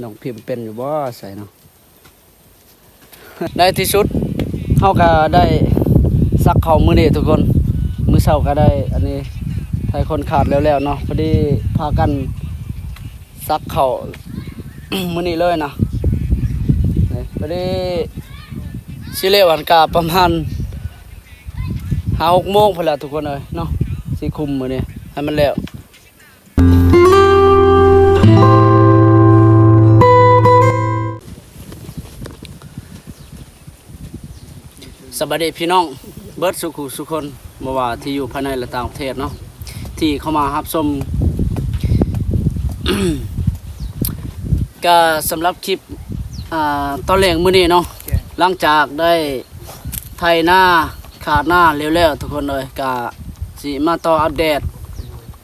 ນ້ອງພິມເປັນຢູ່ບໍ່ ໃສເນາະ? ໃນທີ່ສຸດເຮົາກໍໄດ້ສັກເຂົ້າມື້ນີ້ທຸກຄົນ. ມື້ເຊົ້າກໍໄດ້ອັນນີ້ ໄຖຂົນຂາດແລ້ວໆເນາະ. ພໍດີພາກັນສັກເຂົ້າມື້ນີ້ເລີຍນະ. ນີ້ ພໍດີຊິແລ້ວຫັ້ນກະປະມານຫ້າຫົກໂມງພຸ້ນລະທຸກຄົນເອີຍເນາະ ຊິຄຸມມື້ນີ້ໃຫ້ມັນແລ້ວ. ສະບາຍດີພີ່ນ້ອງເບິດສູ່ຜູ້ສູ່ຄົນ ບໍ່ວ່າທີ່ຢູ່ພາຍໃນ ແລະ ຕ່າງປະເທດເນາະ ທີ່ເຂົ້າມາຮັບຊົມ. ກະສຳລັບຄລິບ ອ່າ ຕອນແລງມື້ນີ້ເນາະ ຫຼັງຈາກໄດ້ໄຖນາ ຄາດນາແລ້ວໆທຸກຄົນເອີຍ ກະຊິມາຕໍ່ອັບເດດ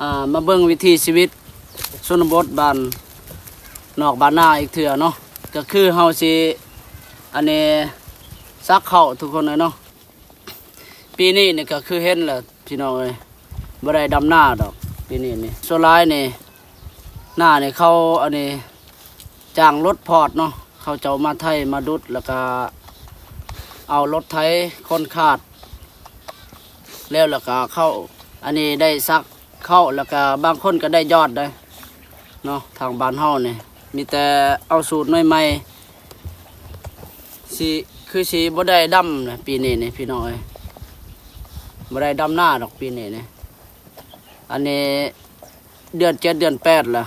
ອ່າ ມາເບິ່ງວິຖີຊີວິດ ຊົນນະບົດບ້ານນອກບ້ານນາອີກເທື່ອເນາະ. ກໍຄືເຮົາຊິ ອັນນີ້ ສັກເຂົ້າທຸກຄົນເອີຍເນາະ. ປີນີ້ນີ້ກໍຄືເຫັນແຫຼະພີ່ນ້ອງເອີຍ ບໍ່ໄດ້ດຳນາດອກປີນີ້ນີ້. ສ່ວນຫຼາຍນີ້ ນານີ້ເຂົາ ອັນນີ້ ຈ້າງລົດພອດເນາະ ເຂົາເຈົ້າມາໄຖມາດຸດ ແລ້ວກໍເອົາລົດໄຖຂົນຂາດແລ້ວ ແລ້ວກໍເຂົ້າ ອັນນີ້ໄດ້ສັກ ເຂົ້າ ແລ້ວກະບາງຄົນກະໄດ້ຍອດໄດ້ເນາະ. ທາງບ້ານເຮົານີ້ມີແຕ່ເອົາສູດໜ່ວຍໃໝ່ ຊິ ຄືຊິບໍ່ໄດ້ດຳນະປີນີ້ນີ້ພີ່ນ້ອງເອີຍ ບໍ່ໄດ້ດຳນາດອກປີນີ້ນີ້. ອັນນີ້ເດືອນເຈັດເດືອນແປດລະ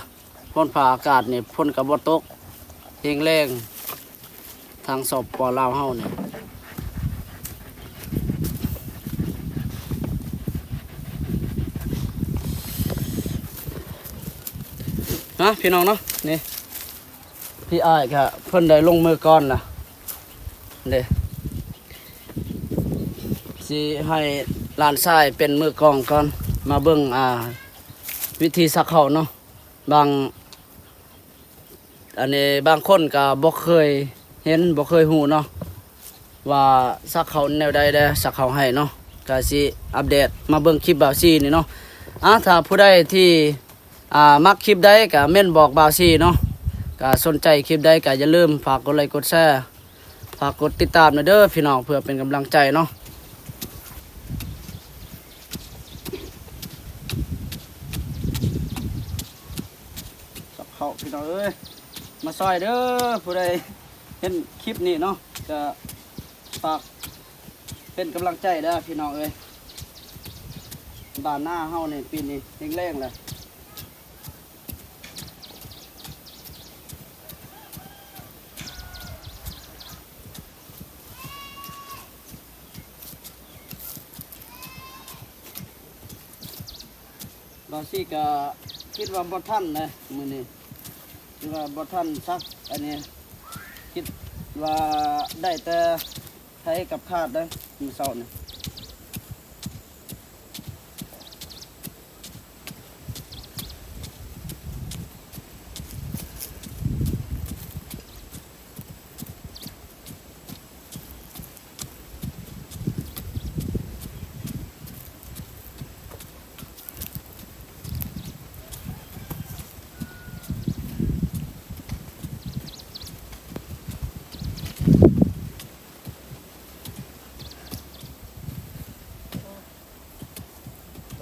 ຝົນຟ້າອາກາດນີ້ ຝົນກະບໍ່ຕົກແຮງແລ້ງ ທາງ ສປປ ລາວ ເຮົານີ້ ນະພີ່ນ້ອງເນາະ. ນີ້ ພີ່ອ້າຍກະເພິ່ນໄດ້ລົງມືກ່ອນລະເດ້ ຊິໃຫ້ຫຼານຊາຍເປັນມືກອງກ່ອນ ມາເບິ່ງ ອ່າ ວິທີສັກເຂົ້າເນາະ. ບາງ ອັນນີ້ບາງຄົນກໍບໍ່ເຄີຍເຫັນ ບໍ່ເຄີຍຮູ້ເນາະ ວ່າສັກເຂົ້າແນວໃດແດ່ ສັກເຂົ້າໄຮ່ເນາະ. ກໍຊິອັບເດດມາເບິ່ງຄລິບບ່າວຊີນີ້ເນາະ. ອ່າ ຖ້າຜູ້ໃດທີ່ ອ່າ ມັກຄລິບໃດກໍເມັ້ນບອກບ່າວຊີເນາະ. ກໍສົນໃຈຄລິບໃດກໍຢ່າລືມຝາກກົດໄລກົດແຊ ຝາກກົດຕິດຕາມແດ່ເດີພີ່ນ້ອງ ເພື່ອເປັນກຳລັງໃຈເນາະ. ເຂົ້າພີ່ນ້ອງເອີຍ ມາຊ່ອຍເດີ ຜູ້ໃດເຫັນຄລິບນີ້ເນາະ ກະຝາກເປັນກຳລັງໃຈເດີພີ່ນ້ອງເອີຍ. ບ້ານນາເຮົານີ້ປີນີ້ແຮງແລ້ງແຫຼະ. ບ່າວຊີກະຄິດວ່າບໍ່ທັນເດ້ມື້ນີ້ ຄິດວ່າບໍ່ທັນສັກ ອັນນີ້ຄິດວ່າໄດ້ແຕ່ໄຖກັບຂາດເດ້ມື້ເຊົ້ານີ້.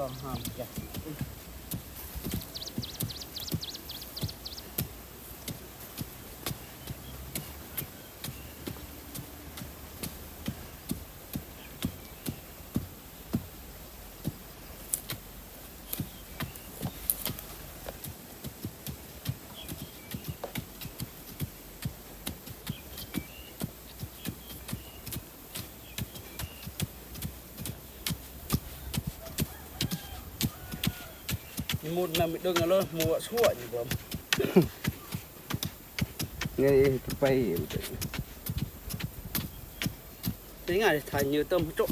ກໍຫ້າມແກະ Mut na mi dong alo mua sua ni bom. Ngai tu pai. Tingai thai nyu tom chok.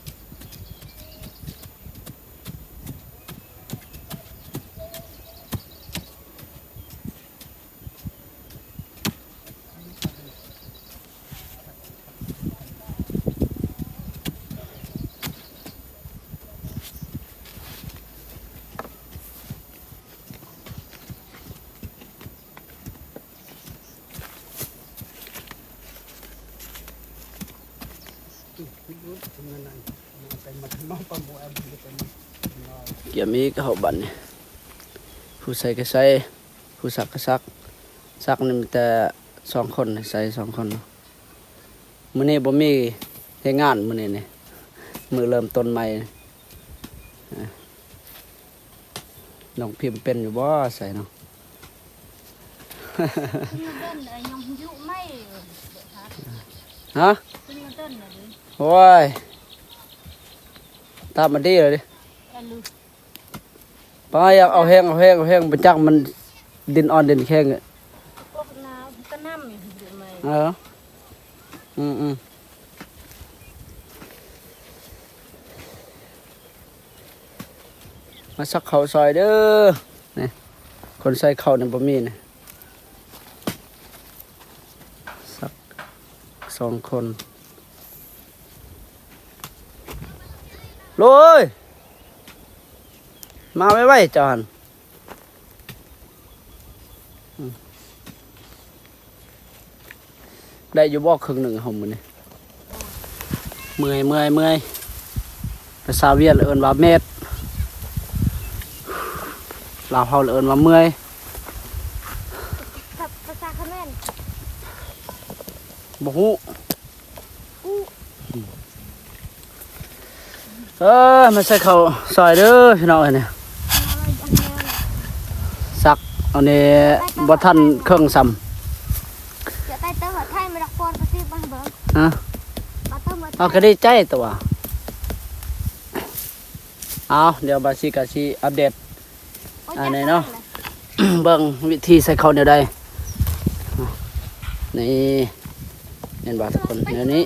ເ ກຽມອີກເຮົາບັດນີ້ ຜູ້ໃສ່ກໍໃສ່ ຜູ້ສັກກໍສັກ ສັກນີ້ມີແຕ່ສອງຄົນ ໃສ່ສອງຄົນ. ມື້ນີ້ບໍ່ມີແຮງງານ ມື້ນີ້ນີ້ ມື້ເລີ່ມຕົ້ນໃໝ່. ນ້ອງພິມເປັນຢູ່ບໍ່? ໃສ່ເນາະ. ຮະ? ໂອ້ຍ ຕາມມາດີເລີຍ. ປ້າ ຢາກເອົາແຮງ ເອົາແຮງ ເອົາແຮງ ບໍ່ຈັກມັນດິນອ່ອນດິນແຂງ. ເອີ ອືມໆ ມາສັກເຂົ້າຊ່ອຍເດີ. ນີ້ ຄົນໃສ່ເຂົ້ານີ້ບໍ່ມີນີ້ ສັກສອງຄົນ. ໂລຍ ມາໄວໆ ເຈົ້າຫັ້ນ. ອືມ ໄດ້ຢູ່ບໍ່ເຄິ່ງໜຶ່ງເຮົາມື້ນີ້? ເມື່ອຍ ເມື່ອຍ ເມື່ອຍ. ພາສາຫວຽດເອີ້ນວ່າແມັດ ລາວເຮົາເອີ້ນວ່າເມື່ອຍ. ພາສາຂະແມນ ບໍ່ຮູ້. ເອີ ມາໃສ່ເຂົ້າຊ່ອຍເດີພີ່ນ້ອງເອີຍ. ນີ້ ສັກອັນນີ້ບໍ່ທັນເຄິ່ງຊ້ຳ. ຮະ? ເອົາ ກໍດີໃຈຕົວະ. ເອົາ ດຽວບາຊິກະຊິອັບເດດ ອັນນີ້ເນາະ ເບິ່ງວິທີໃສ່ເຂົ້າແນວໃດ. ນີ້ ເຫັນບໍ່ທຸກຄົນ? ແນວນີ້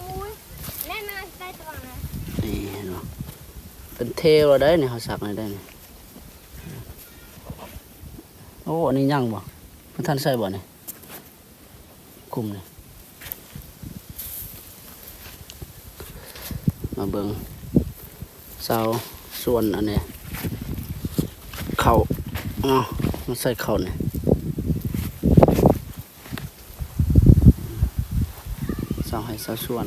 ນີ້ ເຫັນບໍ່? ເປັນເທວແລ້ວໄດ໋ນີ້ ເຮົາສັກແລ້ວໄດ໋ນີ້. ໂອ້ ອັນນີ້ຍັງບໍ່? ບໍ່ທັນໃສ່ບໍ່ນີ້? ຄຸມນີ້ ມາເບິ່ງຊາວສວນອັນນີ້ ເຂົ້າເນາະ ມາໃສ່ເຂົ້ານີ້ ຊາວໄຮ່ຊາວສວນ.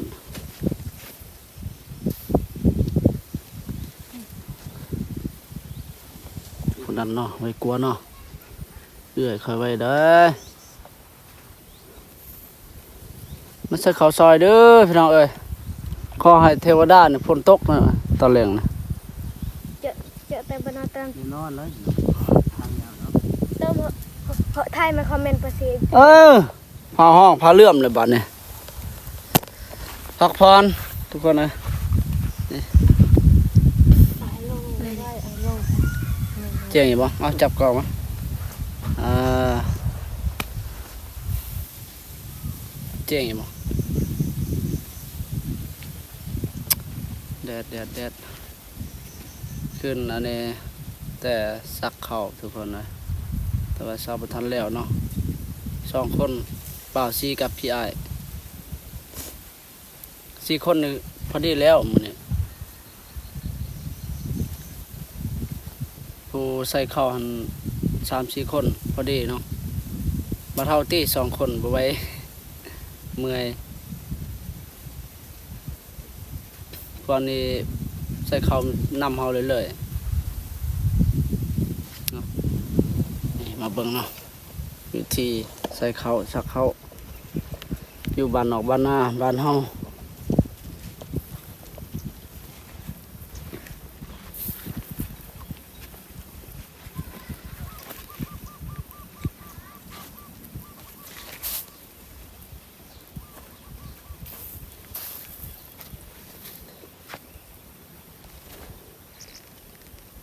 ຜູ້ນັ້ນເນາະ ໄວກວ່າເນາະ ເອື້ອຍຂ້ອຍໄວເດີ. ມາໃສ່ເຂົ້າຊ່ອຍເດີພີ່ນ້ອງເອີຍ. ຂໍໃຫ້ເທວະດານີ້ຝົນຕົກນະ ຕອນແລງນະ. ເຈີ ເຈີແຕ່ບໍ່ນອນຕອນ ແນ່ນອນເລີຍ ເຕີມເພາະ ເພາະໄທມາຄອມເມັນປາຊີ. ເອີ ພາຮ້ອງພາເລື່ອມເລີຍບາດນີ້. ພັກຜ່ອນທຸກຄົນເອີຍ. ນີ້ ແຈ້ງຢູ່ບໍ່? ເອົາ ຈັບກ້ອງມາ. ອ່າ ແຈ້ງຢູ່ບໍ່? ແດດ ແດດ ແດດ. ຂຶ້ນອັນນີ້ແຕ່ສັກເຂົ້າທຸກຄົນເອີຍ ແຕ່ວ່າສັກບໍ່ທັນແລ້ວເນາະ. ສອງຄົນ ບ່າວຊີກັບພີ່ອ້າຍ ສີ່ຄົນນີ້ພໍດີແລ້ວມື້ນີ້. ຜູ້ໃສ່ເຂົ້າຫັ້ນສາມສີ່ຄົນພໍດີເນາະ. ບາດເຮົາຕິສອງຄົນບໍ່ໄຫວ ເມື່ອຍ. ພວກນີ້ໃສ່ເຂົ້ານຳເຮົາເລື້ອຍໆເນາະ. ນີ້ມາເບິ່ງເນາະ ວິທີໃສ່ເຂົ້າ ສັກເຂົ້າ ຢູ່ບ້ານນອກບ້ານນາ ບ້ານເຮົາ.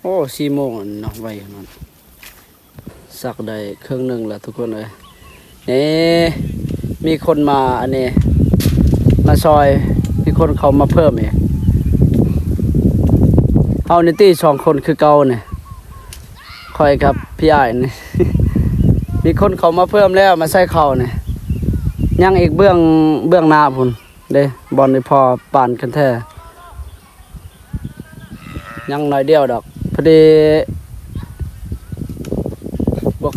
ໂອ້ ສີ່ໂມງແລ້ວເນາະ ໄວຂະໜາດ ສັກໄດ້ເຄິ່ງໜຶ່ງແລ້ວທຸກຄົນເອີຍ. ເອີ ມີຄົນມາອັນນີ້ ມາຊ່ອຍ ມີຄົນເຂົ້າມາເພີ່ມອີກ. ເຮົານີ້ຕິສອງຄົນຄືເກົ່ານີ້ ຂ້ອຍກັບພີ່ອ້າຍນີ້ ມີຄົນເຂົ້າມາເພີ່ມແລ້ວ ມາໃສ່ເຂົ້ານີ້. ຍັງອີກເບື້ອງ ເບື້ອງໜ້າພຸ້ນເດ້ ບ່ອນທີ່ພໍປານກັນແທ້ ຍັງໜ້ອຍດຽວດອກ. ພໍດີບໍ່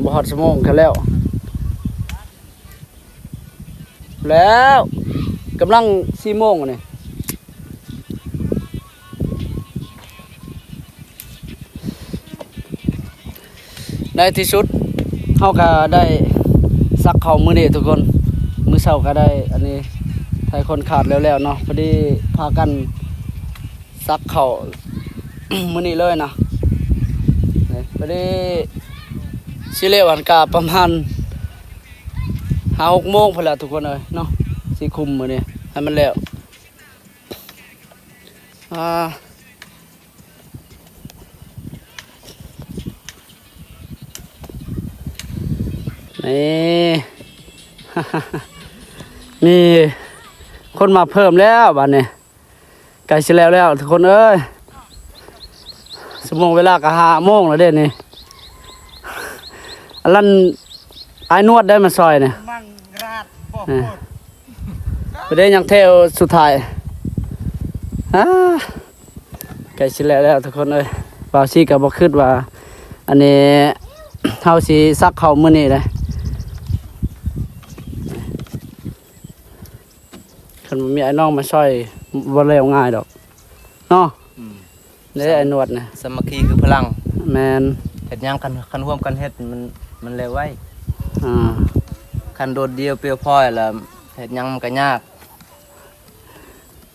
ບໍ່ຮອດຊົ່ວໂມງກະແລ້ວ ແລ້ວ ກຳລັງສີ່ໂມງນີ້. ໃນທີ່ສຸດເຮົາກໍໄດ້ສັກເຂົ້າມື້ນີ້ທຸກຄົນ. ມື້ເຊົ້າກໍໄດ້ອັນນີ້ ໄຖຂົນຂາດແລ້ວໆເນາະ, ພໍດີພາກັນສັກເຂົ້າມື້ນີ້ເລີຍນະ. ນີ້ ພໍດີຊິແລ້ວຫັ້ນກະປະມານຫ້າຫົກໂມງພຸ້ນແຫຼະທຸກຄົນເອີຍເນາະ, ຊິຄຸມມື້ນີ້ໃຫ້ມັນແລ້ວ. ອ່າ ນີ້ ມີຄົນມາເພີ່ມແລ້ວບາດນີ້. ໃກ້ຊິແລ້ວແລ້ວທຸກຄົນເອີຍ. ຊົ່ວໂມງເວລາກໍຫ້າໂມງແລ້ວເດ້ນີ້. ອັນນັ້ນອ້າຍໜວດໄດ້ມາຊ່ອຍນີ້. ມັງຣາດບໍ່ ເອີ ບໍ່ໄດ້ຍັງແຖວສຸດທ້າຍ. ອາ ໃກ້ຊິແລ້ວແລ້ວທຸກຄົນເອີຍ. ບ່າວຊີກໍບໍ່ຄິດວ່າ ອັນນີ້ເຮົາຊິສັກເຂົ້າມື້ນີ້ເດ້. ຄັນບໍ່ມີອ້າຍນ້ອງມາຊ່ອຍ ບໍ່ແລ້ວງ່າຍດອກເນາະ. ອືມ ເດ້ ສາ ອ້າຍໜວດນະ. ສາມັກຄີຄືພະລັງ. ແມ່ນ. ເຮັດຫຍັງຄັນ ຄັນຮ່ວມກັນເຮັດ ມັນ ມັນແລ້ວໄວ. ອ່າ ຄັນໂດດດ່ຽວປ່ຽວພ້ອຍລະ ເຮັດຫຍັງມັນກໍຍາກ.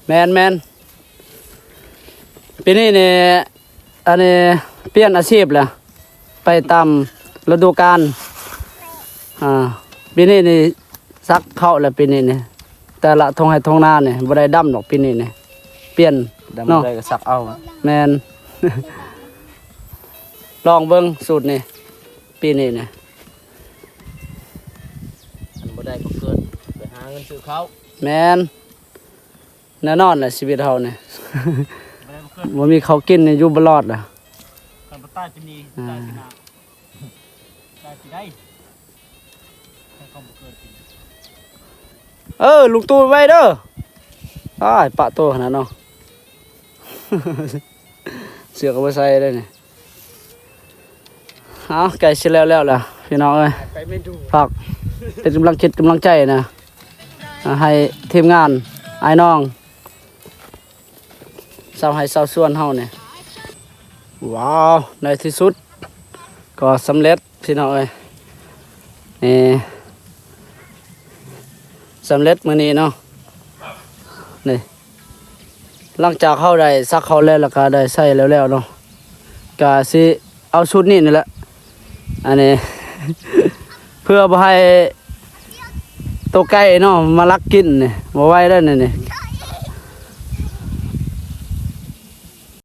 ແມ່ນໆ. ປີນີ້ນີ້ ອັນນີ້ປ່ຽນອາຊີບແລ້ວ ໄປຕາມລະດູການ. ອ່າ ປີນີ້ນີ້ສັກເຂົ້າແລ້ວ ປີນີ້ນີ້ ແຕ່ລະທົ່ງໄຮ່ທົ່ງນານີ້ບໍ່ໄດ້ດຳດອກ ປີນີ້ນີ້ປ່ຽນ ດຳ ເນາະ ບໍ່ໄດ້ກໍສັກເອົາ. ແມ່ນ. ລອງເບິ່ງສູດນີ້ ປີນີ້ນີ້. ຄັນບໍ່ໄດ້ກໍເກີດໄປຫາເງິນຊື້ເຂົ້າ. ແມ່ນ. ແນ່ນອນແຫຼະ ຊີວິດເຮົານີ້ ບໍ່ໄດ້ບໍ່ເກີດ ບໍ່ມີເຂົ້າກິນນີ້ຢູ່ບໍ່ລອດລະ. ຄັນບໍ່ຕາຍປີນີ້ ອ່າ ຕາຍປີໜ້າ ຕາຍປີໃດ ຄັນເຂົາບໍ່ເກີດປີນີ້. ເອີ ລຸງຕູ້ໄວເດີ. ອ້າຍ ປະໂຕຂະໜາດເນາະ ເສື້ອກໍບໍ່ໃສ່ເດ້ນີ້. ເອົາ ໃກ້ຊິແລ້ວແລ້ວລະພີ່ນ້ອງເອີຍ. ໄປເມນູ ຝາກເປັນກຳລັງຈິດກຳລັງໃຈນະ ໃຫ້ທີມງານອ້າຍນ້ອງຊາວໄຮ່ຊາວສວນເຮົານີ້. ວ້າວ ໃນທີ່ສຸດກໍສຳເລັດພີ່ນ້ອງເອີຍ. ນີ້ ສຳເລັດມື້ນີ້ເນາະ ນີ້. ຫຼັງຈາກເຮົາໄດ້ສັກເຂົ້າແລ້ວ ແລ້ວກໍໄດ້ໃສ່ແລ້ວໆເນາະ ກະຊິເອົາຊຸດນີ້ນີ້ແຫຼະ ອັນນີ້ ເພື່ອບໍ່ໃຫ້ໂຕໄກ່ເນາະມາລັກກິນນີ້ ບໍ່ໄຫວແລ້ວນີ້ ນີ້